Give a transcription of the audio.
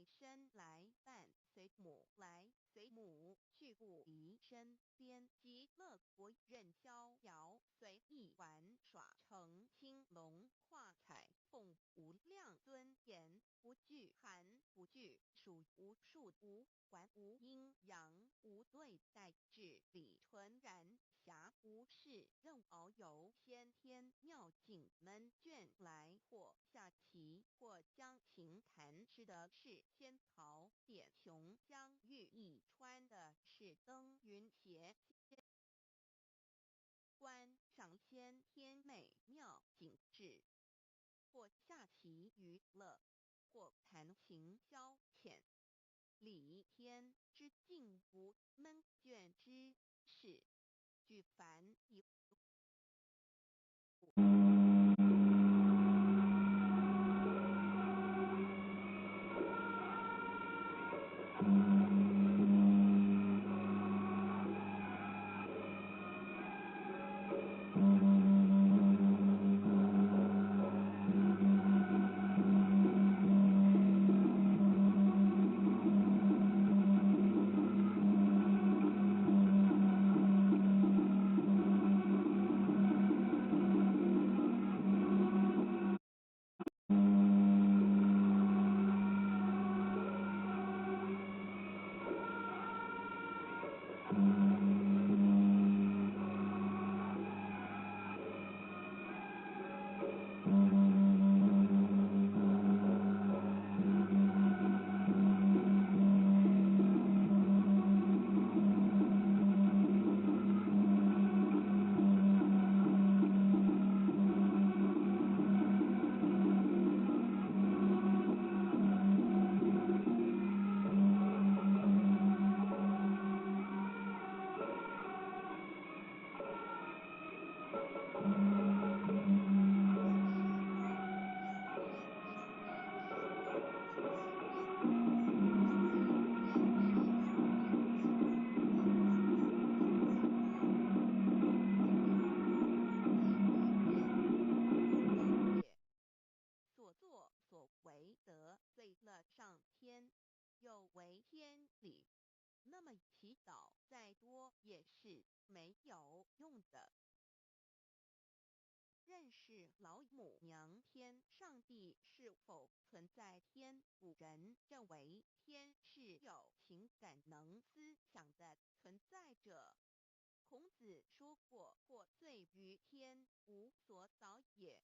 随身来，伴随母来，随母去，不离身边。极乐国任逍遥，随意玩耍，乘青龙跨彩凤，无量尊严，不惧寒不惧暑，无数无还无阴阳，无对待，至理纯然暇，无事任遨游，先天妙境门卷来，或下棋，或将琴弹，吃的是仙桃点琼浆玉液，穿的是登云鞋，观赏先天美妙景致，或下棋娱乐，或弹琴消遣。理天之境无闷倦之事，举凡以所作所为得罪了上天，有违天理，那么祈祷再多也是没有用的。认识老母娘天上帝是否存在天？古人认为天是有情感能思想的存在者。孔子说过：“获罪于天，无所早也。”